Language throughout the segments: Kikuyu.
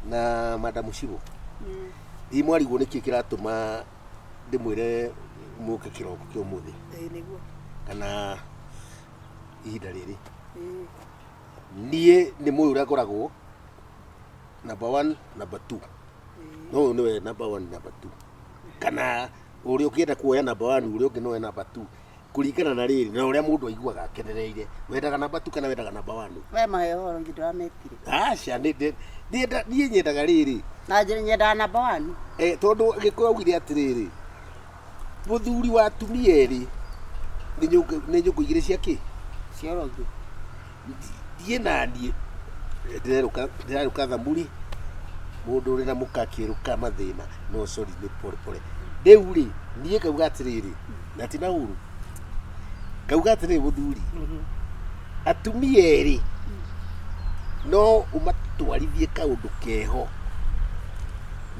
Na Madam Shibo, hihi mwarigwo nĩkĩ kĩratũma ndĩmwĩre mũke kĩroko kĩa ũmũthĩ? Ĩĩ nĩguo. Kana ihinda rĩrĩ? Ĩĩ. Niĩ nĩ mũĩ ũrĩa ngoragwo number one, number two. No ũyũ nĩwe number one, number two. Kana ũrĩa ũngĩenda kuoya number one, ũrĩa ũngĩ noe number two. Kũringana na rĩrĩ, na ũrĩa mũndũ aiguaga akenereire. Wendaga number two kana wendaga number one? We mahe ũhoro ithe ndĩrametire. Aca, niĩ nyendaga rĩrĩ. Na nyendaga number one. Eh, tondũ Gĩkũyũ augire atĩrĩrĩ, mũthuri wa atumia erĩ nĩ nyũngũ igĩrĩ cia kĩ? Cia ũrogĩ. Niĩ na niĩ ndĩrerũka ndĩrerũka thamuri mũndũ ũrĩ na mũka akĩrũka mathĩna no sorry nĩ pole pole. Rĩu rĩ niĩ ngauga atĩrĩrĩ na ti na ũru ngauga atĩrĩrĩ mũthuri atumia erĩ no ũmatwarithie kaũndũ keho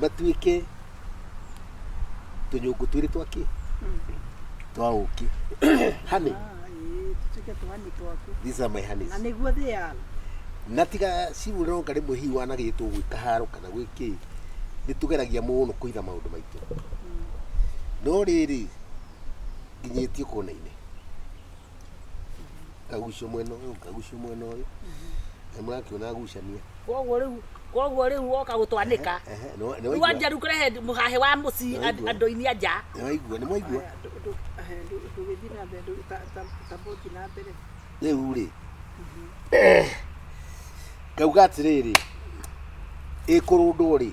matuĩke tũnyũngũ twĩrĩ twa kĩ twa ũkĩ honey. Ah, ĩĩ, tũtuĩke tũhani twaku. These are my honeys. Na nĩguo they are. Na tiga ciũronga rĩmwe hihi wanagĩtwo gwĩ kaharo kana gwĩ kĩ nĩ tũgeragia mũno kũhitha maũndũ maitũ no rĩrĩ nginyĩtio kona-inĩ ngagucio mwena ũyũ ngagucio mwena ũyũ na mũrakĩona ngucania. Koguo rĩu woka gũtwanĩka. Ehe, nĩ Rĩu waigua? Wanjaru kũrehe mũhahe wa mũciĩ. Nĩ waigua? Andũ-inĩ a nja. Nĩ waigua? Nĩ mwaigua? Aya, ndũgĩthiĩ na mbere, ta bũthi na mbere. Rĩu rĩ ngauga atĩrĩrĩ ĩkũrũndwo rĩ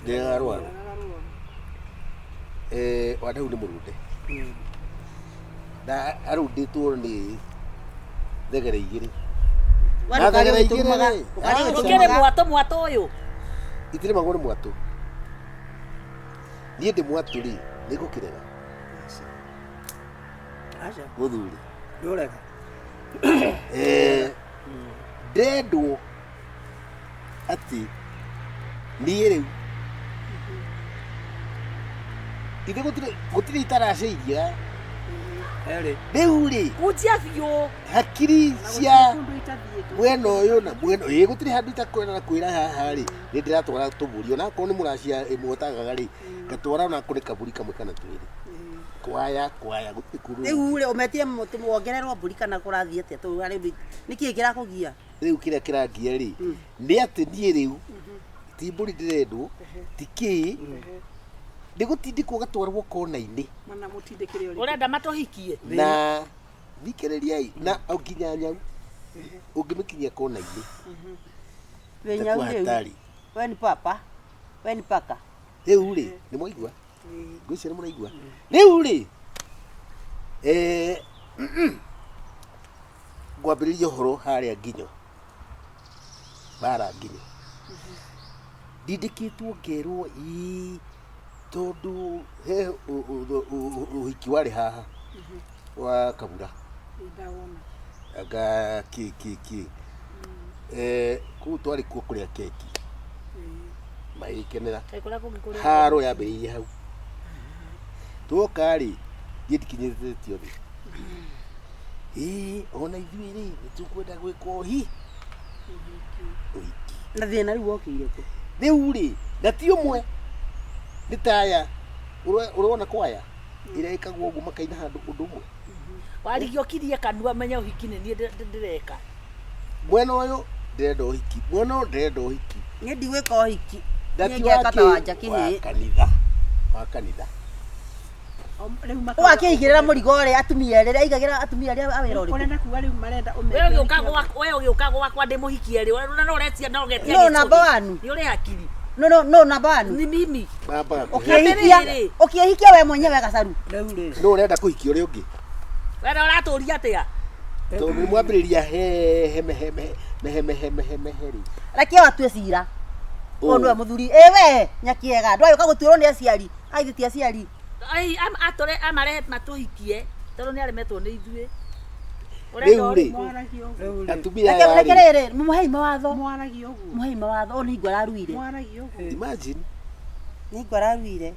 ndĩrarwara. Ndĩragarũrwo. Wandau nĩ mũrũnde na arũndĩtwo nĩ thegere igĩrĩ. We Na ndũkarĩe thegere igĩrĩ ũgĩtũrumaga. rĩ, Ndũkarĩe aca. Ũkĩrĩ ũgĩtũrumaga. mwatũ mwatũ ũyũ. Itirĩmagwo nĩ mwatũ. Niĩ ndĩ mwatũ rĩ nĩ ngũkĩrega? Aca. Aca. Mũthuri. Ndũrega. Ndendwo atĩ niĩ rĩu ithe gũtirĩ itaracĩiria. Erĩ. Rĩu rĩ Kunjia biũ. Hakiri Na gũtirĩ cia kũndũ itathiĩte. Mwena ũyũ na mwena ĩĩ gũtirĩ handũ itakwenda na kwĩra haha rĩ nĩ ndĩratwara tũmbũri onakorwo nĩ mũracia ĩmwotangaga rĩ ngatwara onakorwo nĩ kabũri kamwe kana twĩrĩ kwaya kwaya gũtirĩ kũndũ. Rĩu rĩ ũmetire wongererwo mbũri kana kũrathiĩ atĩa tondũ harĩ nĩkĩĩ kĩrakũgia? Rĩu kĩrĩa kĩrangia rĩ nĩ atĩ niĩ rĩu ti mbũri ndĩrendwo ti kĩĩ nĩ gũtindĩkwo gatwarwo kona-inĩ. Mana mũtindĩkĩre ũrĩkũ? Ũrenda matũhikie. Na thikĩrĩriai na o nginya nyau ũngĩmĩkinyia kona-inĩ Wĩ nyau itakuwa rĩu. hatari. We ni papa. We ni paka. Rĩu rĩ nĩ mwaigua ngwĩciria nĩ mũraigua rĩu rĩ ngwambĩrĩria ũhoro harĩa nginyo bara nginyo ndindĩkĩtwo ngerwo ii tondũ he ũhiki warĩ haha wa Kabura. Ndawona. Anga kĩ kĩ kĩ kũu twarĩ kuo kũrĩa keki magĩkenera. Kaĩ kũrĩa kũngĩ kũrĩ haro yambĩrĩirie hau twoka rĩ niĩ ndikinyĩrĩtio thĩ ĩĩ ona ithuĩ rĩ nĩ tũkwenda gwĩka ũhiki. Na thĩna rĩu wokĩire kũ? Rĩu rĩ na ti ũmwe nĩ taya ũrona kwaya ĩrĩa ĩkagwo ũguo makaina handũ ũndũ ũmwe. Warigia ũkirie kanua menya ũhiki nĩ niĩ ndĩreka. Mwena ũyũ ndĩrenda ũhiki, mwena ũyũ ndĩrenda ũhiki. Niĩ ndigwĩka ũhiki. Na Niĩ ti ngeka ta wa wanja kĩ wa kĩhĩĩ. kanitha wa kanitha. Rĩu makauga Ũgakĩigĩrĩra mũrigo ũrĩa atumia erĩ aigagĩra atumia arĩa a wĩra ũrĩkũ? Ũrenda kuga rĩu marenda ũmeke Wewe ũgĩũka ũhiki. gwakwa, wewe ũgĩũka gwakwa ndĩmũhikie rĩ, na no ũretia no ũgetia No, gĩcũhĩ. number one. Nĩ ũrĩ hakiri. No no no number one. Ni mimi. Mambaga kũhe Ũkĩhikia Atĩrĩrĩ. ũkĩhikia we mwenyewe gacaru. Rĩu rĩ no ũrenda kũhikia ũrĩa ũngĩ. Wewe ũratũria atĩa? Tondũ nĩ mwambĩrĩria he he he he mehe mehe mehe mehe rĩ. Reke watue cira. Ũyũ nĩwe mũthuri. Ĩ we nyakiega ndwagĩũka gũtuĩrwo nĩ aciari. Aithĩ ti aciari. Ai atũre amarehe matũhikie tondũ nĩ aremetwo nĩ ithuĩ. Rĩu rĩ Mwaragia ũguo. rĩu rĩ atumia Reke aya reke rĩ rĩrĩ mũhei mawatho. Mwaragia ũguo. Mũhei mawatho ũyũ nĩ hingo araruire. Mwaragia ũguo. Imagine. Nĩ hingo araruire.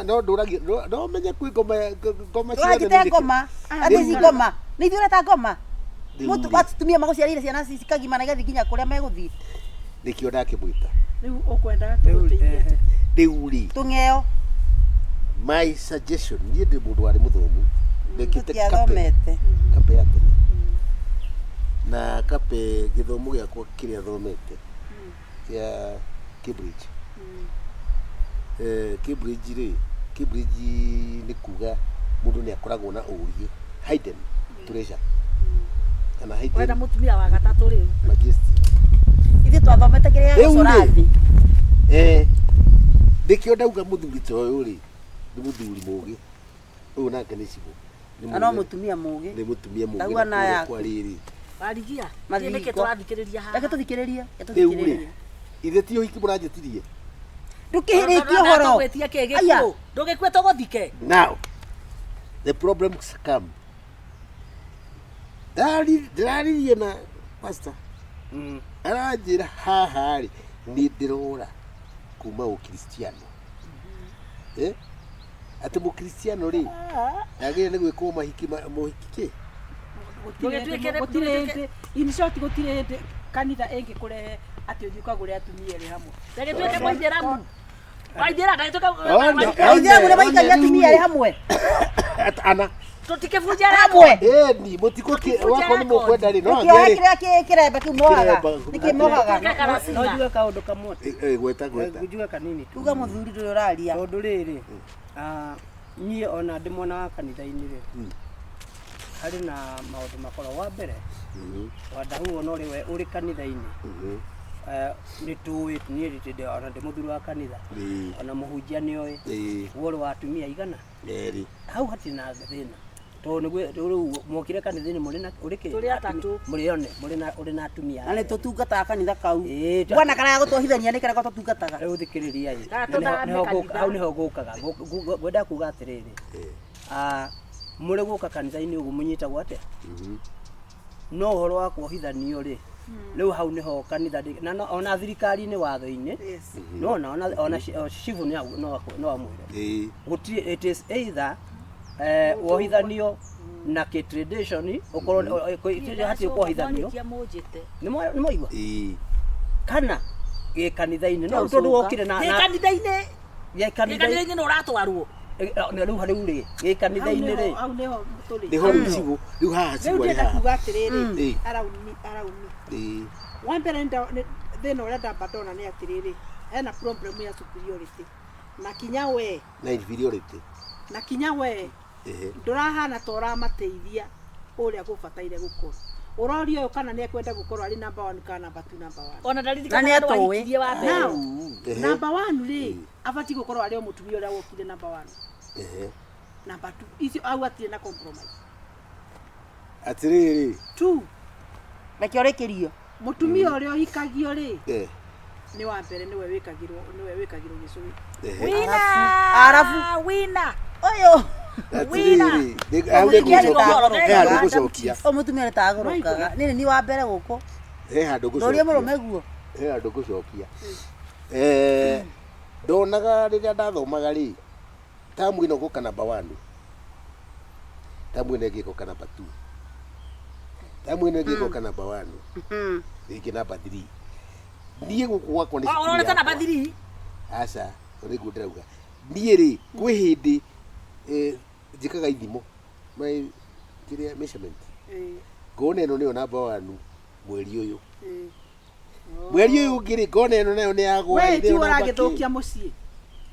No ndũragia no menye kwĩ ngoma ngoma Ndũranjĩte ngoma. Atĩ ici ngoma. Nĩ ithuĩ ũreta ngoma. Rĩu Mũtu rĩ. atumia magũciarĩire ciana cikagimana igathiĩ nginya kũrĩa megũthiĩ. Nĩkĩo ndakĩmwĩta. Rĩu ũkwendaga Rĩu, tũgũteithie ehe. atĩa? Rĩu rĩ, Tũng'eo. my suggestion, niĩ ndĩ mũndũ warĩ mũthomu, ndekĩte kape Tũtiathomete. kape ya tene na kape gĩthomo gĩakwa kĩrĩa thomete kĩa Cambridge. Cambridge rĩ, Cambridge nĩ kuga mũndũ nĩ akoragwo na ũũgĩ hidden treasure kana Wenda hidden mũtumia wa gatatũ rĩu. majesty. Ithuĩ twathomete kĩrĩa Rĩu gĩgũcora rĩ. thĩ. Nĩkĩo ndauga mũthuri ta ũyũ rĩ, nĩ mũthuri mũũgĩ. Ũyũ nake nĩ cibũ. Nĩ Na no mũũgĩ. mũtumia mũũgĩ. Nĩ mũtumia mũũgĩ Ndauga na na kũrĩa yaku. kwa rĩrĩ. Warigia. Mathingo. Nĩkĩ tũrathikĩrĩria haha? Reke tũthikĩrĩrie. Reke Rĩu rĩ, tũthikĩrĩrie. ithe ti ũhiki mũranjĩtirie. Ndũkĩrĩkie ũhoro. Tũgwĩtia kĩ Aya. gĩkuũ. Ndũgĩkue tũgũthike. Now, the problems come. Ndĩraririe na pastor. Aranjĩra haha rĩ, nĩ ndĩrora kuma ũkristiano. Eh? Atĩ mũkristiano rĩ, agĩrĩire nĩ gwĩkwo mahiki mũhiki kĩ? Ndũgĩtuĩke- Gũtirĩ hĩndĩ, in short, gũtirĩ hĩndĩ kanitha ĩngĩkũrehe atĩ ũthiĩ ũkagũre atumia erĩ hamwe. Ndagĩtuĩke mũithĩramu. Waithĩra ndagĩtuĩke One, Aithĩramu nĩ maikagia atumia erĩ hamwe. Ana. tũtikĩbunja Hamwe. Ĩni, mũtikũkĩ wakorwo nĩ mũkwenda rĩ, no Nĩkĩohe angĩ rĩ. kĩrĩa kĩremba kĩu mohaga. Kĩremba. Nĩkĩ mohaga. No njuge kaũndũ kamwe. Gweta gweta. Njuge kanini tu. Uga mũthuri ndũrĩ ũraria. Tondũ rĩrĩ, niĩ ona ndĩ mwena wa kanitha-inĩ rĩ, harĩ na maũndũ makoragwo. Wa mbere, wandahu ona ũrĩ we ũrĩ kanitha-inĩ, nĩ tũĩ niĩ ndĩ ona ndĩ mũthuri wa kanitha, ona mũhunjia nĩ oĩ, we ũrĩ wa atumia aigana. Erĩ. Hau hatirĩ na thĩna tondũ nĩguo rĩu mwokire kanitha-inĩ mũrĩ na ũrĩ kĩ? Tũrĩ atatũ. Mũrĩ one mũrĩ na ũrĩ na atumia. Na nĩ tũtungataga kanitha kau. Ĩĩ, Bwana karaya gũtwohithania nĩ karĩa tũtungataga. Rĩu thikĩrĩria ĩ. Kana Na tũthame nĩho ngũka- kanitha. hau nĩho ngũkaga. Ngwenda kuga atĩrĩrĩ, mũrĩ gũka kanitha-inĩ ũguo mũnyitagwo atĩa? No ũhoro wa kuohithanio rĩ, rĩu hau nĩho kanitha na ona thirikari-inĩ watho-inĩ, nĩwona ona cibũ no amwĩre. Gũtirĩ, it is either wohithanio na kĩ tradition ũkorwo hatirĩ kuohithanio. Nĩ mwaigua? Kana gĩ kanitha-inĩ no tondũ wokire na Gĩ kanitha-inĩ. Gĩ kanitha-inĩ. Gĩ kanitha-inĩ nĩ ũratwarwo. Rĩu rĩu rĩ gĩ kanitha-inĩ rĩ. Hau nĩho tũrĩ. Nĩho rĩu cibũ, rĩu haha Rĩu cibũ arĩ ndĩrenda haha. kuga atĩrĩrĩ, araumi araumi. Wa mbere thĩna ũrĩa ndamba ndona nĩ atĩrĩrĩ, hena problem ya superiority. Na kinya we. Na inferiority. Na kinya we. Ndũrahana ta ũramateithia ũrĩa gũbataire gũkorwo. Ũroria ũyũ kana nĩ ekwenda gũkorwo arĩ number 1 kana number 2 number 1. Ona Na ndaririkana nĩ andũ atũĩ. ahikirie wa mbere. Now, number 1 rĩ, abatiĩ gũkorwo arĩ o mũtumia ũrĩa wokire number 1. Number 2, icio au hatirĩ na compromise. Atĩrĩrĩ. 2. Reke ũrĩkĩrio. Mũtumia ũrĩa ũhikagio rĩ, nĩ wa mbere nĩwe wĩkagĩrwo, nĩwe wĩkagĩrwo gĩcũhĩ. Wina. Arabu. Wina. Ũyũ. Atĩrĩrĩ, hau nĩ ngũcokia. He handũ ngũcokia. Ũyũ mũtumia nĩ tagũrũkaga. Nĩ ni wa mbere gũkũ. He handũ ngũcokia. Ndũrie mũrũme guo. He handũ ngũcokia. Ndonaga rĩrĩa ndathomaga rĩ, tamu ĩno gũka number 1. Tamu ĩno ĩngĩ ĩgoka number 2. Tamu ĩno ĩngĩ ĩgoka number 1. Rĩngĩ number 3. Niĩ gũkũ gwakwa nĩ cukuru Ũronete yakwa. number 3? Aca, nĩguo ndĩrauga. Niĩ rĩ, kwĩ hĩndĩ njĩkaga ithimo, my kĩrĩa measurement. Ngona ĩno nĩyo number 1 mweri ũyũ. Mweri ũyũ ũngĩ rĩ, ngona ĩno nayo nĩ yagwa. We ti nĩyo namba ũragĩthũkia kĩ. mũciĩ.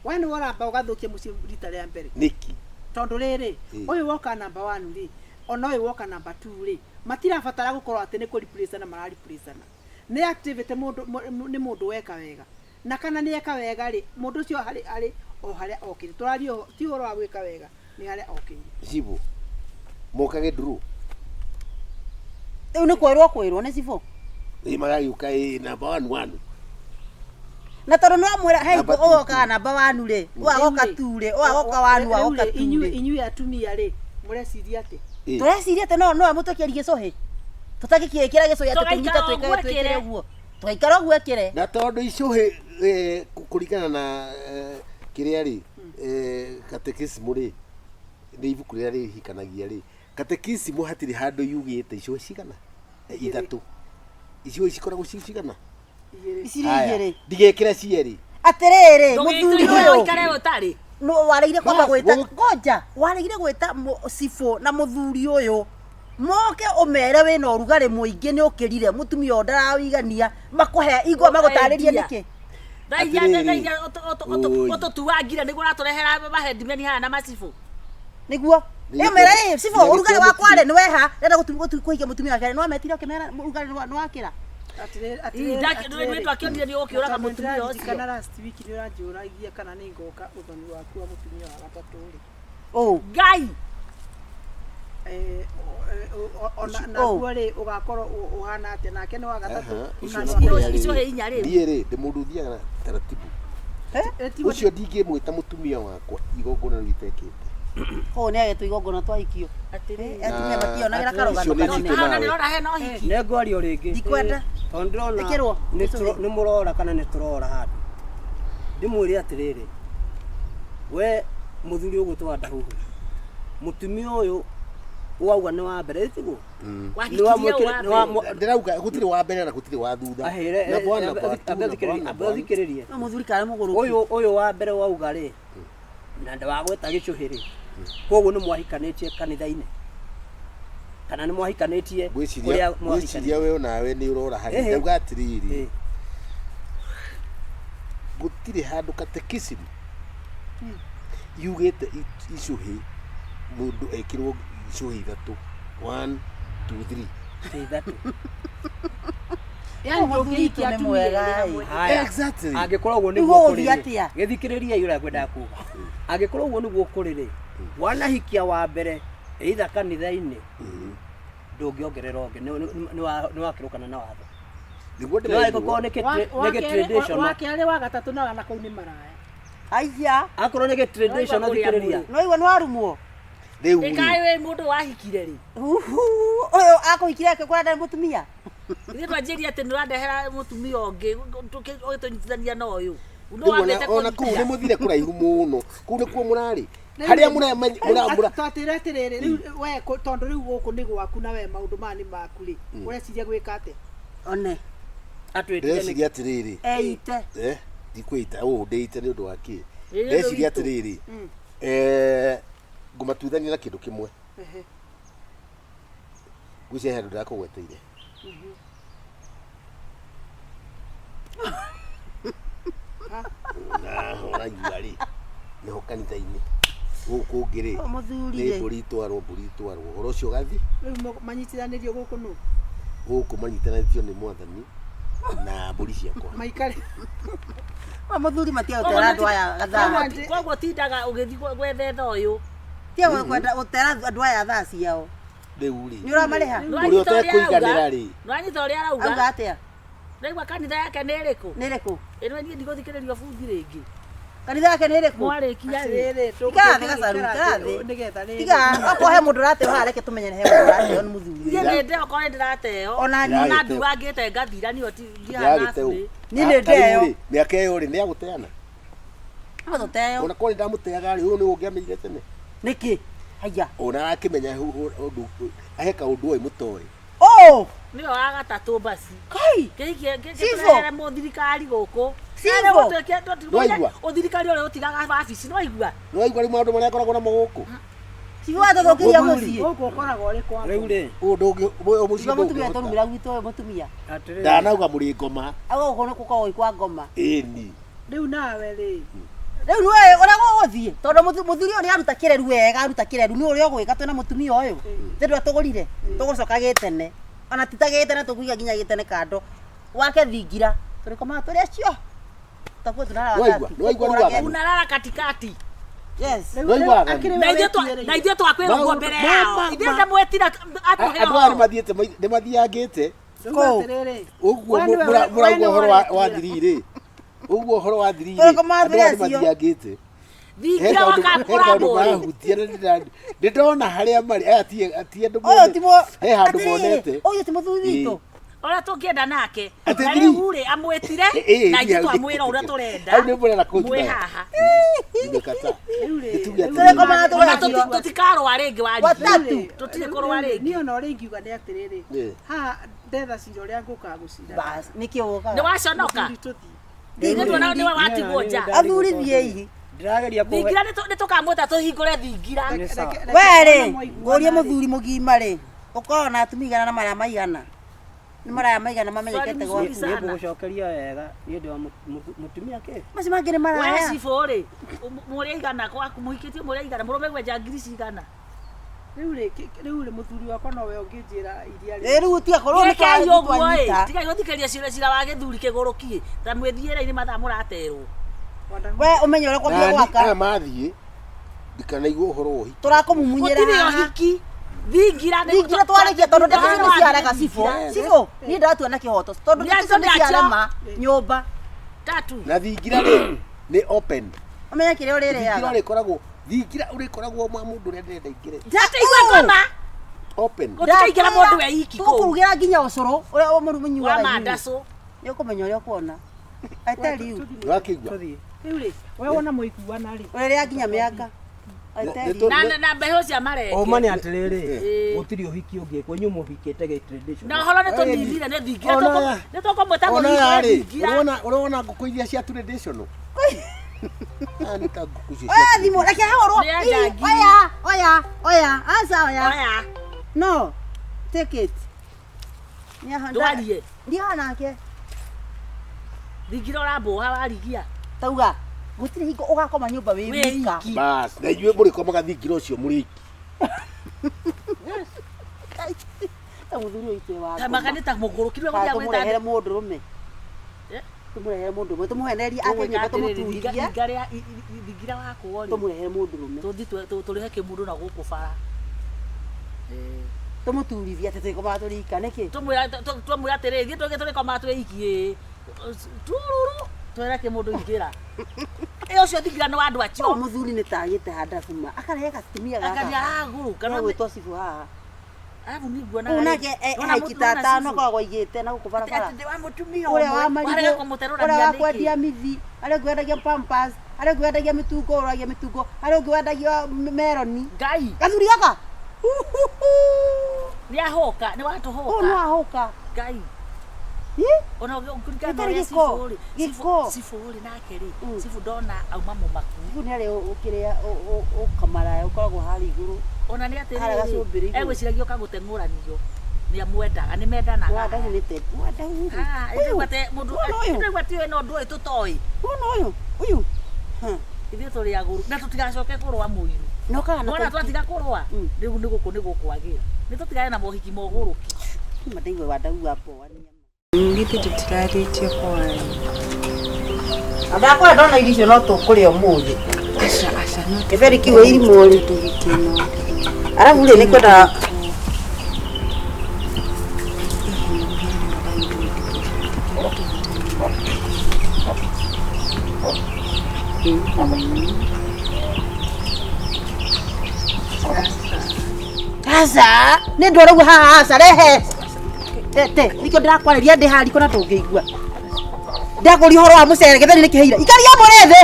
We nĩwe ũramba ũgathũkia mũciĩ rita rĩa mbere. Nĩkĩ? Tondũ rĩrĩ, ũyũ woka number 1 rĩ, ona ũyũ woka number 2 rĩ, matirabatara gũkorwo atĩ nĩ kũ-replace-ana mara-replace-ana. Nĩ activity mũndũ, nĩ mũndũ weka wega. Na kana nĩ eka wega rĩ, mũndũ ũcio harĩ arĩ o harĩa okĩire. Tũraria ti ũhoro wa gwĩka wega, nĩ harĩa okĩire. Cibũ, mokage ndurũ. Rĩu nĩ kwĩrwo kwĩrwo nĩ cibũ. Ĩ magagĩũka ĩ number 1 1. Na tondũ no mwĩra hei Number two, ũgokaga namba 1 rĩ, ũgagoka 2 rĩ, ũgagoka 1 ũgagoka 2 rĩ. Inyuĩ atumia rĩ, mũreciria atĩ? Tũreciria atĩ no mũtwĩkĩrie gĩcũhĩ. Tũtangĩkĩĩkĩra gĩcũhĩ atĩ tũnyite Tũgaikara twĩkage ũguo twĩkĩre ĩkĩre. ũguo. Tũgaikara ũguo ĩkĩre. Na tondũ icũhĩ kũringana na kĩrĩa rĩ, katekisimu rĩ, nĩ ibuku rĩrĩa rĩhikanagia rĩ, katekisimu hatirĩ handũ yugĩte icũhĩ cigana. Ithatũ. Icio cikoragwo ci cigana? Igĩrĩ. Ici nĩ Haya, igĩrĩ. Ndigekĩra cierĩ. Atĩrĩrĩ, mũthuri Ndũgĩtue ũyũ ũikare ũtarĩ. no waregire kwamba gwĩta Gũ- ngoja waregire gwĩta cibũ na mũthuri ũyũ moke ũmere wĩna ũrugarĩ mũingĩ nĩ ũkĩrire mũtumia ũyũ ndarawĩigania makũhe igua magũtarĩrie Endia. nĩkĩ Thaia Atĩrĩrĩ. thaia Oi. ũtũtuangire nĩguo ũratũrehera mahendimeni haha na macibũ. nĩguo Nĩ ĩmere gĩtĩo- ĩ cibũ nĩ ũrugarĩ gĩtĩo wakwa rĩ nĩ weha ndĩrenda kũhikia mũtumia wake nĩ wametire ũkĩmera ũrugarĩ nĩ wakĩra Atĩrĩrĩ, Ii, atĩrĩrĩ, nĩ atĩrĩrĩ. twakĩonire nĩ ũkĩũraga Tondũ mũtumia ũcio. nĩndĩraririkana last week nĩ ũranjũragia kana nĩ ngoka ũthoni waku wa mũtumia wa gatatũ rĩ. ũ Ngai. Eh, ona Oh. naguo rĩ ũgakorwo ũhana atĩa nake nĩ wa gatatũ Aha, ũcio na na nĩ wa- kũrĩa rĩ, Icio he inya rĩu. Niĩ rĩ, ndĩ mũndũ ũthiaga na taratibu. Eh, tiguo- Ũcio ndingĩmwĩta mũtumia wakwa igongona rĩu itekĩte. kũu nĩ agetwo igongona twahikio Atĩrĩrĩ. atumia mationagĩra karũgano Icio nĩ kanene nditũ Haha nawe. nĩrora hena ũhiki. Nĩ ngwaria o rĩngĩ. ndikwenda Tondũ ndĩrona Ĩkĩrwo. nĩ mũrora kana nĩ tũrora handũ. Ndĩmwĩre atĩrĩrĩ, we mũthuri ũgwĩtwo Ndahuhu, mũtumia ũyũ wauga nĩ wa mbere ĩtiguo? Wahikirie ũ wa mbere? Ndĩrauga gũtirĩ wa mbere na gũtirĩ wa thutha. Ahĩre, Number one, number two, number one, ambe number one. ũthikĩrĩrie. no mũthuri karĩ mũgũrũki Ũyũ ũyũ wa mbere wauga rĩ, na ndawagweta gĩcũhĩ rĩ, koguo nĩ mwahikanĩtie kanitha-inĩ kana nĩ mwahikanĩtie Ngwĩciria kũrĩa ngwĩciria we onawe nĩ ũrora harĩa. Ĩhĩ. Ndauga atĩrĩrĩ, Ĩ. gũtirĩ handũ katekisimu yugĩte icũhĩ mũndũ ekĩrwo icũhĩ ithatũ. One, two, three. Ĩ, ithatũ. Yaani Mũthuri ndũngĩhikia witũ nĩ atumia mwega, erĩ hamwe. ĩ. Haya. Exactly. Angĩkorwo ũguo Rĩu nĩguo ũgũthiĩ kũrĩ rĩ, atĩa? gĩthikĩrĩriai ũrĩa ngwendaga kuga. Angĩkorwo ũguo nĩguo kũrĩ rĩ, wanahikia wa mbere either kanitha-inĩ ndũngĩongerera ũngĩ nĩ wakĩrũkana na watho. Nĩguo No ndĩraigua. angĩkorwo nĩ Wa- nĩ gĩ-traditional wa kerĩ wa gatatũ na na kũu nĩ maraya aiya akorwo nĩ gĩ-traditional Noigua kũrĩa thikĩrĩria mũrĩ. no igua nĩ warumwo Rĩu rĩ, Ĩkaĩ wĩ mũndũ wahikire rĩ. Uhu, ũyũ akũhikire akĩkora ndarĩ mũtumia Ithuĩ twanjĩria atĩ nĩ ũrandehera mũtumia ũngĩ ũgĩtũnyitithania na ũyũ. Nũ rĩu ona- wambĩte ona kũu nĩ kũhikia. mũthire kũraihu mũno. Kũu nĩkuo mũrarĩ. Harĩa mũra twatĩra atĩrĩrĩ rĩu we tondũ rĩu gũkũ nĩ gwaku na we maũndũ maya nĩ maku rĩ ũreciria gwĩka atĩa one atwĩtire nĩ ndĩreciria atĩrĩrĩ eite eh ndikwĩita ũũ ndĩite nĩ ũndũ wa kĩ Nĩ ũndũ ndĩreciria witũ. atĩrĩrĩ eh ngũmatuithania na kĩndũ kĩmwe Ehe. ngwĩciria he handũ ndĩrakũgweteire na ũraigua rĩ nĩho kanitha-inĩ gũkũ ũngĩ rĩ Ũyũ mũthuri nĩ rĩ mbũri itwarwo mbũri itwarwo ũhoro ũcio ũgathi rĩu manyitithanĩrio gũkũ nũ gũkũ manyitanĩtio nĩ mwathani na mbũri ciakwa maikare Ũyũ mũthuri matia gũtera andũ aya gathaa Koguo tindaga ũgĩthiĩ gwethetha ũyũ. tia kwenda gũtera andũ aya thaa ciao rĩu rĩ nĩ ũramarĩha Ũrĩa ũtekũiganĩra rĩ. Nĩwanyita ũrĩa auga arauga. atĩa Ũraigua kanitha yake nĩ ĩrĩkũ? nĩ ĩrĩkũ Ĩno niĩ ndigũthikĩrĩrio bungi rĩngĩ. kanitha yake nĩ ĩrĩkũ Mwarĩkia rĩ. atĩrĩrĩ Ikara thĩ gacaru, ikara thĩ. nĩgetha rĩrĩ tiga okorwo he mũndũ ũrateo haha reke tũmenye he mũndũ ũrateo nĩ mũthuri Niĩ nĩ ndeo korwo nĩndĩrateo. Ona niĩ. Ona nduangĩte ngathira niyo ndihana Ndĩragĩte ũ. burĩ. Niĩ nĩ ndeo. Mĩaka ĩyo rĩ nĩ agũteana. no tũteo Ona korwo nĩndamũteaga rĩ ũyũ nĩ ũngĩamenyire tene. nĩkĩ haiya Ona arakĩmenya ũndũ ahe kaũndũ oĩ mũtoĩ. ũ Nĩwe wa gatatũ basi. kai Kĩhikie Cibũ. kĩrehere mũthirikari gũkũ. Cibũ. Nĩwaigua? Ũthirikari ũrĩa ũtigaga wabici nĩwaigua. Nĩwaigua rĩu maũndũ marĩa akoragwo namo gũkũ. cibũ watũthũkĩria Mũthuri. mũciĩ gũkũ ũkoragwo ũrĩ kwa rĩu rĩ Ũyũ ndũngĩ ũyũ mũciĩ iga mũtumia ndũngĩhota. tũrumĩra gwitũ ũyũ mũtumia atĩrĩrĩ Ndanauga mũrĩ ngoma. auga gũkũ nĩ gũkoragwo gwĩ kwa ngoma Ĩni. rĩu nawe rĩ rĩu nĩwe ũrĩa gũgũthiĩ tondũ mũthuri ũyũ nĩ aruta kĩreru wega aruta kĩreru nĩ ũrĩa ũgwĩka twĩna mũtumia ũyũ thĩ ndũrĩa tũgũrire tũgũcoka gĩtene ona ti ta gĩtene tũkũiga nginya gĩtene kando wake thingira tũrĩkomaga tũrĩ acio takuo tunara Nĩwaigua? Nĩwaigua rĩu waganu? Unalala katikati. yes Rĩu- Nĩwaigua rĩu aganu? akĩrĩ Na we ithuĩ twa- wĩtuĩrĩire. na ithuĩ twakwĩra ũguo Maũndũ- mbere ma- yao. ma- Ithuĩ ma- ndamwetira atũhe Andũ aya ũhoro. nĩmathiĩte nĩmathiangĩte. Rĩu Kũu. atĩrĩrĩ Ũguo we nĩwe- we mũrauga nĩwe ũhoro wa ũretuĩra. thiri rĩ. Ũguo ũhoro wa thiri rĩ. Tũrĩkomaga Andũ aya tũrĩ acio. nĩmathiangĩte. He Thingira kaũndũ he wakakũra kaũndũ mũrĩ. marahutia na ndĩndona harĩa marĩ aya ti andũ ũyũ ti monete. He handũ atĩrĩrĩ, monete. ũyũ ti mũthuri witũ Ũrĩa tũngĩenda nake. Atĩ Na thiri. rĩu rĩ amwĩtire Ĩ, ĩ, na ithuĩ hau nĩ- twamwĩra ũrĩa tũrenda. hau nĩ mũrenda kũnjũraga. Mwĩ haha. Nimekata. Rĩu rĩ, Nĩtuge rĩu atĩrĩrĩ. Tũrĩkomaga tũrĩ Ona acio. tũtikarũa rĩngĩ warigie. Watatu. Tũtirĩ kũrũa rĩngĩ. Niĩ ona ũrĩa ingiuga nĩ atĩrĩrĩ Ĩ. haha Ndetha cira ũrĩa ngũkaga gũcira. Bas, nĩkĩo ũkaga. Nĩ waconoka. Mũthuri tũthiĩ. Nĩ tuona nĩwe watigwo nja. Athuri thiĩi. Ndĩrageria kũhe Thingira nĩ tũkamwĩta tũhingũre thingira. Nĩ sawa. Reke- We rĩ, ona mwaiguana ngũrie rĩ. mũthuri mũgima rĩ, ũkoragwo na atumia igana na maraya maigana? Nĩ maraya maigana mamenyekete Sorry, gwaku? mzuri sana. Nĩ ngũgũcokeria wega nĩ ũndũ wa mũtumia kĩ Macio mangĩ nĩ We maraya. cibũ rĩ, mũrĩ aigana kwaku mũhikĩtie mũrĩ aigana mũrũme gwenja ngiri cigana. Rĩu rĩ, rĩu rĩ mũthuri wakwa nowe ũngĩnjĩra iria Ĩ rĩu tiga korwo nĩ Rekei ũguo ĩ, twanyita. tigai gũthikĩrĩria cira wa gĩthuri kĩgũrũkie ta mwĩthiĩre-inĩ mathaa mũraterwo. We ũmenye ũrĩa kwambia Nani gwaka. aya mathiĩ ndikanaigua ũhoro wa ũhiki. Tũrakũmumunyĩra Gũtirĩ haha. ũhiki. Thingira nĩ Thingira twarĩkia tondũ ndeto icio nĩ ciarega cibũ. Yes. Cibũ, niĩ ndatua na kĩhoto tondũ ndeto icio nĩ ciarema nyũmba. Tatu. Na thingira rĩ nĩ open. Ũmenye kĩrĩa Thingira ũrĩrĩaga. ũrĩkoragwo thingira ũrĩkoragwo mwa mũndũ ũrĩa ndĩrenda ingĩre. Ndatigua ngoma. Open. Gũtikaingĩra mũndũ we iki kũu. Tũgũkũrugĩra nginya ũcũrũ ũrĩa Wa mũnyuaga inyuĩ. mandacũ. Nĩ ũkũmenya ũrĩa ũkuona. I tell you. Nĩwakĩigua? tũthiĩ Rĩu rĩ, we wona mũiguana rĩ. Ũrĩrĩa nginya mĩanga. I Nĩ- tell nĩ you. Na mbeũ cia marenge. ũma nĩ atĩrĩrĩ Ĩ. gũtirĩ ũhiki ũngĩkwo inyuĩ mũhikĩte gĩ traditional Na ũhoro nĩ tũninire nĩ thingira. Ona- Nĩ tũkũmwĩta Ona mũhingũre rĩ, thingira. ũrona ũrona ngũkũ iria cia traditional. Aya nĩ ta ngũkũ icio cia Oya thimũ, reke hahũrwo. Nĩ ya Ii, njangiri. Oya, oya, oya, aca oya. Oya. No, take it. Ndwarie. Ndiaha nake. Thingira ũrambũha warigia. Tauga, gũtirĩ hingo ũgakoma nyũmba wĩ Wĩ wika. iki. Bas, na inyuĩ mũrĩkomaga thingira ũcio mũrĩ iki. Ta mũthuri ũyũ itwe wa Ta maka nĩ ta mũgũrũki rĩu Kana gũthiĩ tũmũrehere gwĩta. mũndũrũme. Eh? Tũmũrehere mũndũrũme, tũmũhenerie ake nyũmba tũmũturithie, Thingira wakwo rĩ. tũmũrehere mũndũrũme. Tũthiĩ tũrĩhe kĩmũndũ na gũkũ bara. Tũmũturithie atĩ tũgĩkomaga tũrĩ ika nĩkĩ? Twamwĩra atĩrĩrĩ, ithuĩ tũgĩ tũrĩkomaga twĩ iki ĩ. Tururu twĩre kĩmũndũ ingĩra. Ĩ ũcio thingira nĩ wa andũ Ũyũ acio. mũthuri nĩ tagĩte handabuma, akarehe gatumia Anga nĩ gaka. aragũrũka. Gegwĩtwo cibũ haha. Arabu nĩ nguona. Ũyũ nake aiki ta atano akoragwo aigĩte na gũkũ barabara. Atĩ wa mũtumia Ũrĩa wa ũmwe. marigũ, Warega ũrĩa kũmũterũrania wa nĩkĩ? kwendia mithi, arĩa ũngĩ wendagia pampers, arĩa ũngĩ wendagia mĩtungo, ũragia mĩtungo, arĩa ũngĩ wendagia meroni. Ngai Gathuri gaka. nĩ ahũka, nĩ Ũyũ no watũhũka. ahũka. Ngai. Ĩ? Ona ũngĩringana na Gĩtarĩ ũrĩa gĩko, cibũ rĩ, gĩko. cibũ rĩ nake rĩ, Mm. cibũ ndona auma mũmaku. Rĩu nĩ arĩ ũkĩrĩa ũkamaraya ũkoragwo harĩa igũrũ. Ona nĩ Harĩa atĩrĩrĩ, gacumbĩrĩ igũrũ. egwĩciragia ũkagũteng'ũranio. Nĩ amwendaga, nĩ mendanaga. Wandau nĩ te. Wandau rĩ. Ah, Ũyũ. ĩndĩ te mũndũ Wona ũyũ. ĩndĩ ti ĩno ndũĩ tũtoĩ. Wona ũyũ. Ũyũ. Ha. Ithuĩ tũrĩ agũrũ na tũtigacoke kũrũa mũiru. No kana Nona twatiga kũrũa, Mm. rĩu nĩ gũkũ nĩ gũkwagĩra. Nĩ tũtigane na mohiki mogũrũki. Mandaigua wandau wa poa. Githĩ tũtirarĩtie hwaĩ? Ndakora ndona irio icio no tũkũrĩa ũmũthĩ. Aca aca no Gĩtheri kĩu ĩ irimũ rĩ. tũgĩkĩno. Arabu rĩ nĩ kwenda Aca, nĩ ndwara ũguo haha aca rehe. Tete, nĩkĩo ndĩrakwarĩria ndĩ haha riko na ndũngĩigua. Ndakũria ũhoro wa mũcere gĩtheri nĩ kĩhĩire. Ikaria mũrĩ thĩ.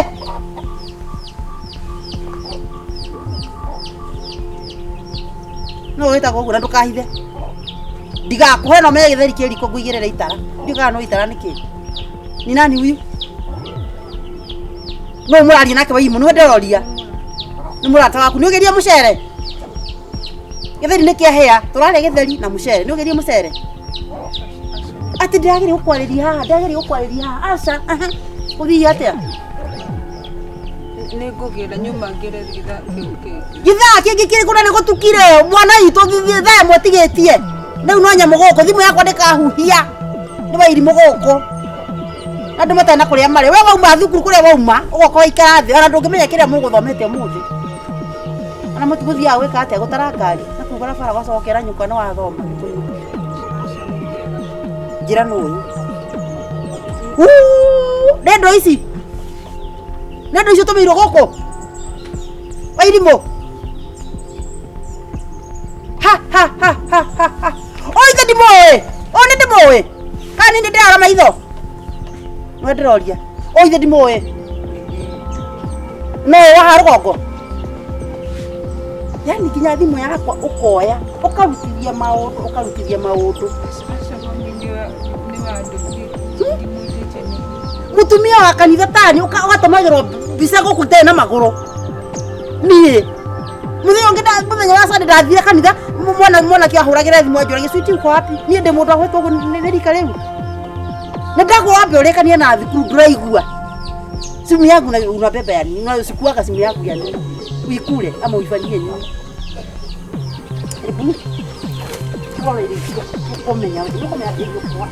No wĩtagwo ũguo na ndũkahithe. Ndigakũhe na ũmenye gĩtheri kĩ riko ngũigĩrĩre itara. Ndiũĩ kana no itara nĩkĩ. Ni nani huyu? No mũraria nake Wairimu, nĩwe ndĩroria. Nĩ mũrata waku, nĩ ũgerie mũcere. Gĩtheri nĩ kĩahĩa, tũrarĩa gĩtheri na mũcere. Nĩ ũgerie mũcere. Atĩ ndĩrageria gũkwarĩria haha, ndĩrageria gũkwarĩria haha. Aca, aha. Gũthiĩ atĩa? Nĩ ngũgĩra nyuma ngĩre gĩthaa kĩu kĩngĩ. Gĩthaa kĩngĩ kĩrĩkũ na nĩ gũtukire mwana witũ thaa ĩmwe tigĩtie. Rĩu no nyamũ gũkũ, thimũ yakwa ndĩkahuhia. Nĩ Wairimu gũkũ. Andũ matarĩ na kũrĩa marĩ. We wauma thukuru kũrĩa wauma, ũgoka waikara thĩ, ona ndũngĩmenya kĩrĩa mũgũthomete ũmũthĩ. Ona mũthiaga gwĩka atĩa gũtara ngari na kũu barabara ũgacokera nyũkwa nĩ wathoma. Njĩra nũ ũyũ. Nĩ ndũ ici. Nĩ ndũ ici ũtũmĩirwo gũkũ. Wairimu. Ha ha ha ha ha ha. Ũyũ ithe ndimũĩ. Ũyũ nĩ ndĩmũĩ. Kana nĩ ndĩrara maitho. Nĩwe ndĩroria. Ũyũ ithe ndimũĩ. No ũyũ wa haha rũgongo. Yani nginya thimũ yakwa ũkoya, ũkarutithia maũndũ, ũkarutithia maũndũ. Aca mami Nĩ wandũmire ndimwĩtĩtie nĩguo. Mutumia wa kanitha tani ũgatũmagĩrwo mbica gũkũ itarĩ na magũrũ. Niĩ muthenya ũngĩ mũthenya wa Sunday ndathire kanitha, mwana mwanake ahũragĩra thimũ anjũragia, "Sweetie, uko wapi?" Niĩ ndĩ mũndũ agwĩtwo ũguo nĩ rika rĩu. Nĩ ndagwo wambe ũrĩkanie na thukuru ndũraigua. Simu yangu unabeba ya nini? Unasikuaga simu yangu ya nini? Uikule ama uifanyie nini? Hebu rora irio icio, ũkũmenya ũkũmenya irio kwa.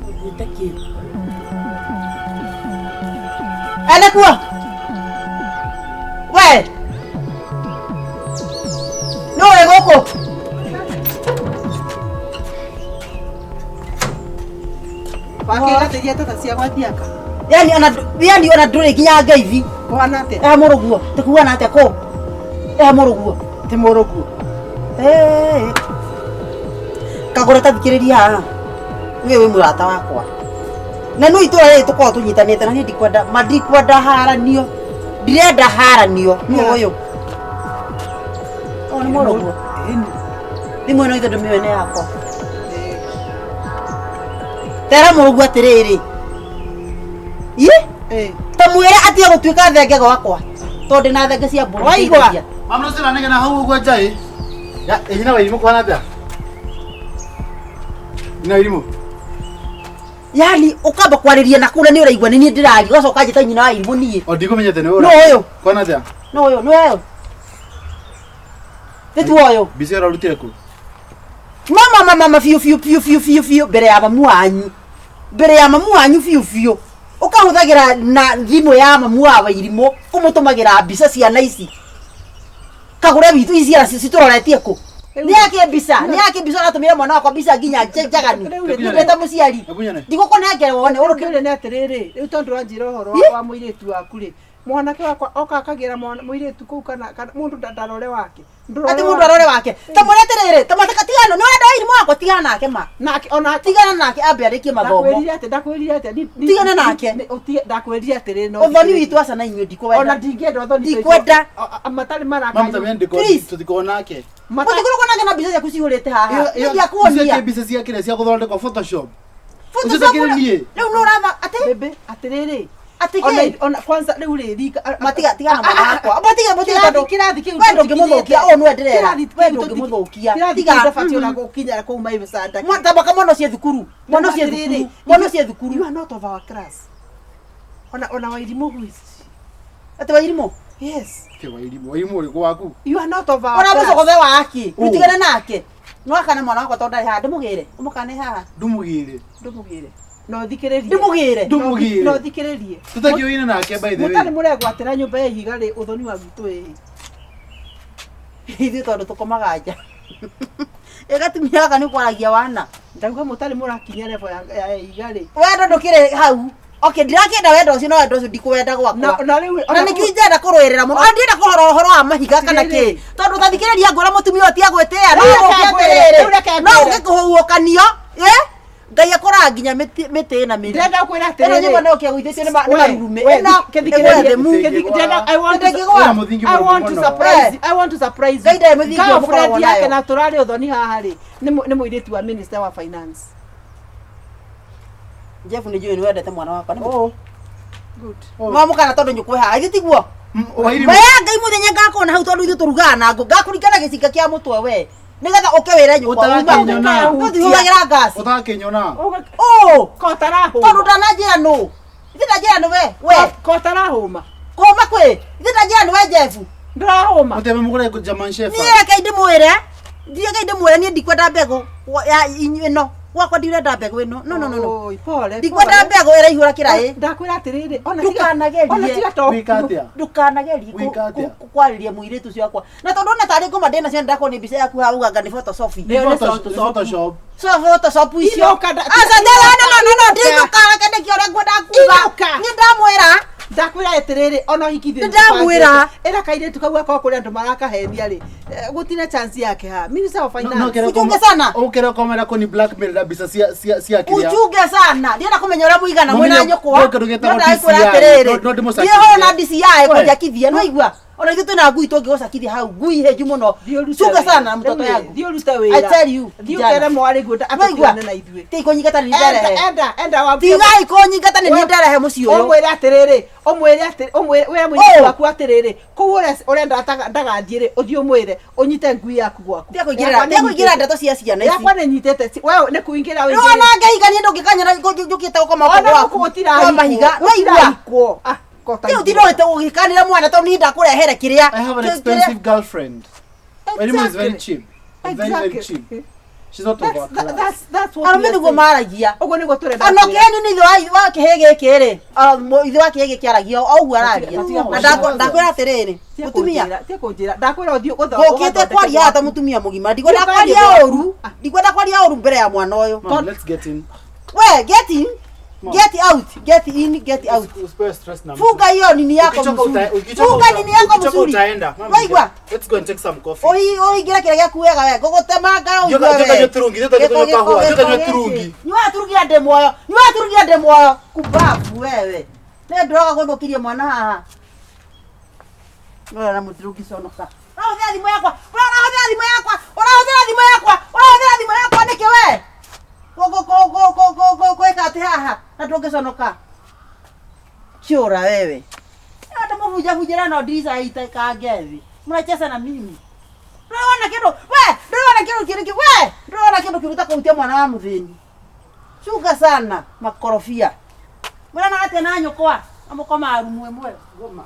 Ũiguĩte kĩ? Ene kuo. We. No we gũkũ. Wakĩgathĩria tata cia gwathiaka. Yani ona ndũrĩ nginya ngeithi. Kũhana atĩa? Eha mũrũguo. Tĩkuana atĩa kũ? Eha mũrũguo. Ti mũrũguo. Eh. Kagũra ta thikĩrĩria haha. Niĩ wĩ mũrata wakwa. Na no itũra rĩrĩ tũkoragwo tũnyitanĩte na niĩ ndikwenda ma ndikwenda haranio. Ndirenda haranio. Nũ ũyũ? Ũyũ nĩ mũrũguo. Thimũ ĩno ithe ndũmĩoe nĩ yakwa. Tera mũrũguo atĩrĩrĩ. Ĩ? Ta mwĩre atige gũtuĩka thenge gwakwa. Tondũ ndĩna thenge cia mbũri. Waigua? Ndeithagia. Mama ũcio nanegena hau ũguo nja ĩ. Ya, ĩ nyina wa irimũ kũhana atĩa? Nyina wa irimũ. Yani ũkamba kwarĩria na kũrĩa nĩ ũraigua nĩ niĩ ndĩraria ũgacoka njĩta nyina wa irimũ niĩ. O ndikũmenyete nĩ Nũ ũra. ũyũ? Kũhana atĩa? Nũ ũyũ? Nĩ ũyũ? Nĩ tu ũyũ. Mbica ũrarutire kũ? Mama mama mama biũ biũ biũ biũ biũ biũ mbere ya mamu wanyu. Mbere ya mamu wanyu biũ biũ. Ũkahũthagĩra na thimũ ya mamu wa wairimũ kũmũtũmagĩra mbica ciana ici. Kagũre witũ ici ciana citũroretie kũ? Nĩ yake mbica, nĩ yake mbica ũratũmĩra mwana wakwa mbica nginya njaganu. Ndĩ ta mũciari. Hebu nyone. Ndigũkũnengera wone Ũrũkĩrĩ nĩ atĩrĩrĩ, rĩu tondũ wanjĩra ũhoro wa mũirĩtu waku rĩ, mwanake wakwa oka akagĩra mũirĩtu kũu kana mũndũ ndarore wake. Ati mũndũ arore wake. Ta mwĩre atĩrĩrĩ, ta mwĩre tigana, nĩ ũrenda wairimũ wakwa tigana nake ma. Nake ona Tigana nake ambe arĩkie mathomo. Ndakwĩrire atĩ ndakwĩrire atĩ Tigana nake. Ndakwĩrire atĩrĩ no. Ũthoni witũ aca na inyuĩ ndikwenda. Ona ndingĩenda ũthoni Ndikwenda. Matarĩ Mama maraka. tabia ndiko Please. tũtikorwo nake. Mũtikoragwo nake na mbica ciaku cihũrĩte haha. Ĩyo- ĩyo- Ndiakuonia. icio mbica cia kĩrĩa cia gũthondekwo Photoshop. Photoshop Ũcio takĩrĩ niĩ. Rĩu nĩ ũratha atĩ Bebe atĩrĩrĩ. Atĩ Ona kĩ? ona kwanza rĩu rĩ rika Matiga tigana na mwana wakwa. Matiga matiga Kĩrathi tondũ kĩrathi kĩu we ndũngĩmũthũkia ũũ nĩwe ndĩrera. Kĩrathi We kĩu ndũngĩmũthũkia. Kĩrathi Tiga. kĩu ndabatiĩ ona gũkinya kũu maibicanda. Tabaka mwana ũcio thukuru. Mwana ũcio thukuru. Mwana ũcio thukuru. You are not of our class. Ona ona Wairimũ who is she? Atĩ Wairimũ? Yes. Kĩ Wairimũ? Wairimũ ũrĩkũ waku? You are not of our Ona class. mũcogothe wa aki. Ũ. Rũtigane nake. No akane mwana wakwa tondũ ndarĩ haha ndĩmũgĩre. Ũmũkane haha. Ndũmũgĩre. Ndũmũgĩre. No thikĩrĩrie. Ndĩmũgĩre. Ndũmũgĩre. No thikĩrĩrie. Tũtakĩũine nake by the way. Mũtarĩ mũregwatĩra nyũmba ya ihiga rĩ ũthoni wa gwitũ ĩ. Ithuĩ tondũ tũkomaga nja. Ĩgatumia gaka nĩ kwaragia wana. Ndauga mũtarĩ mũrakinya level ya ihiga rĩ. Wendo ndũkĩrĩ hau. Okay, ndirakĩenda wendo ũcio no wendo ũcio ndikũwenda gwakwa. Na rĩu Na nĩkĩo ingĩenda kũrũĩrĩra mũno. Ona ndienda kũhoro ũhoro wa mahiga kana kĩ. Tondũ ta thikĩrĩria ngwĩra mũtumia ũyũ tiagwĩtĩa. No Rĩu reke ũke ngwĩre, rĩu atĩrĩrĩ. reke No ngwĩre. ũke kũhuhũkanio. Ĩ? Ngai akoraga nginya mĩtĩ ĩna mĩri. Ndĩrenda kwĩra Ĩno atĩrĩrĩ. nyũmba no kĩagũithĩtio nĩ We, marurumĩ. we, Ĩno kĩthikĩrĩrie, ĩgwe thĩ mu. I want to- Ndĩngĩgwa. Ĩna mũthingi I want to mũrũmu mũno. surprise I want to surprise Ngai ndarĩ mũthingi ũyũ Girlfriend mũkoragwo yake nayo. na tũrarĩ ũthoni haha rĩ nĩ mũirĩtu wa minister wa finance. Jeff nĩ njũĩ nĩ wendete mwana wakwa. Nĩ Oh. Good. Mwamũkana tondũ nyũkwe haha. Githĩ tiguo? Wairimũ. Maya Ngai mũthenya ngakorwo na hau tondũ ithuĩ tũrugaga na ngũ. Ngakũringana gĩcinga kĩa mũtwe we. Nĩgetha ũke wĩre nyũkwa uma. Ũtakĩnyona. Tũtihũthagĩra ngasi. Ũtakĩnyona. Ũ. Kotarahũma. Tondũ ndananjĩra nũ. Ithe ndanjĩra nĩ we. We. Kotarahũma. Kũma kwĩ. Ithe ndanjĩra nĩ we Jeff. Ndũrahũma. Mũteme mũgũre German Shepherd. Niĩ reke ndĩmwĩre. Ndiĩ ndĩmwĩre niĩ ndikwenda mbegũ ya ĩno. Gwakwa ndirenda mbegũ ĩno. No no no no. Oi, pole. Ndikwenda pole. mbegũ ĩraihũra kĩraĩ. Ndakwĩra atĩrĩrĩ, ona Ndũkanagerie. ona tiga to Gwĩka atĩa? Ndũkanagerie Gwĩka atĩa? kwarĩria mũirĩtu ũcio wakwa. Na tondũ ona tarĩ ngoma ndĩna cio ndakorwo nĩ mbica yaku haha uga nĩ Photoshop. Nĩ- nĩ Photoshop. Photoshop. So Photoshop icio. Inũka Aca no no no no no ndinũka reke ndĩkie ũrĩa ngwenda kuga. Inũka. Niĩ ndamwĩra Ndakwĩra atĩrĩrĩ, ona ũhiki ithuĩ Nĩndamwĩra. ĩra kairĩtu kau gakorwo kũrĩ andũ marakahenia rĩ, gũtirĩ chance yake ha. Minister of Finance. Uchunge sana. Ukera komera kuni blackmail na mbica cia cia cia kiria. Uchunge sana. Ndienda kũmenya ũrĩa mũigana Mũmenye mwĩna nyũkwa. gwĩ kĩndũ gĩtagwo No ndakwĩra DCI. atĩrĩrĩ. No- no ndĩmũcakithie. Ndiĩ hona DCI We. kũnjakithia. No igua. Ona ithuĩ twĩna ngui tũngĩgũcakithia hau. Ngui hĩnju mũno. Thiĩ ũrute Chunga wĩra. sana mtoto Rĩu rĩ, yangu. Thiĩ ũrute wĩra. I tell you. Thiĩ kijana. ũkere mwarĩ guo No igua. atũtigane na ithuĩ. Tigai kũnyingata nĩ Enda nderehe. enda enda wambie. Tigai kũnyingata nĩ niĩ nderehe mũciĩ ũyũ. Ũmwĩre atĩrĩrĩ, ũmwĩre atĩrĩ, ũmwĩre wĩre mũirĩtu Oh. waku atĩrĩrĩ, kũu ũrenda ndagathiĩ rĩ, ũthiĩ ũmwĩre ũnyite ngui yaku gwaku. Tiga kũingĩrĩra tiga kũingĩrĩra ndeto cia ciana ici. Yakwa nĩ nyitĩte, we nĩ kũingĩra Rĩu ona ngĩhika niĩ ndũngĩkanyona njũkĩte gũkoma Ona gwaku. gũkũ gũtirahikwo. Kwa mahiga. No igua. Gũtirahikwo. Ah, kota Rĩu igua. tindoĩte gũgĩkanĩra mwana tondũ niĩ ndakũrehere kĩrĩa. I have an kĩrĩa- expensive girlfriend. Elimu is very Exactly. cheap. Very very Exactly. cheap. She's not of our That's, class. that's what Arũme we are nĩguo saying. maragia. Ũguo nĩguo tũrenda Ona kwĩra. ũkĩheni nĩ ithe wa kĩhĩ gĩkĩ rĩ, ithe wa kĩhĩ gĩkĩ aragia o ũguo aragia. Tiga Na kũnjĩra. ndakwĩra atĩrĩrĩ, Tiga mũtumia kũnjĩra, tiga kũnjĩra. Ndakwĩra ũthiĩ ngũkĩte ũgathondeke kwaria haha ta gwaku. mũtumia mũgima ndikwenda Thiĩ kwaria ũkarie ũru gwaku. ndikwenda kwaria ũru mbere ya mwana ũyũ. Mom, let's get in. We get in, get out, get in, get out. Usipewe stress na mtu. Funga hiyo nini yako Ukichoka mzuri. ukichoka Funga nini yako ukichoka mzuri. utaenda. Mom, Waigua? Let's go and take some coffee. Ũingĩre kĩrĩa gĩaku wega we ngũgũtemanga ũigue Njoka- njoka we. nyue turungi, njoka Gĩko, nyue gĩko, kahũa, njoka gĩko nyue gĩkĩ. turungi. Nyua turungi ya ndĩ muoyo nyua turungi ya ndĩ muoyo kumbabu wewe nĩ ndĩroga gũthũkĩria mwana haha Ũrĩa na mũturungi conoka ũrahũthĩra thimũ yakwa ũrahũthĩra thimũ yakwa ũrahũthĩra thimũ yakwa ũrahũthĩra thimũ yakwa nĩkĩ we gwĩka atĩ haha na ndũngĩconoka chura wewe ndamũbunjabunjĩra no ndirica itakange thĩ mnacheza na mimi ndũrona kĩndũ we ndũrona kĩndũ kĩrĩkĩ we ndũrona kĩndũ kĩruta kũhutia mwana wa mũthĩni cuga sana makorobia mwĩrana atĩa na nyũkwa amũkoma rumu ĩmwe ngoma.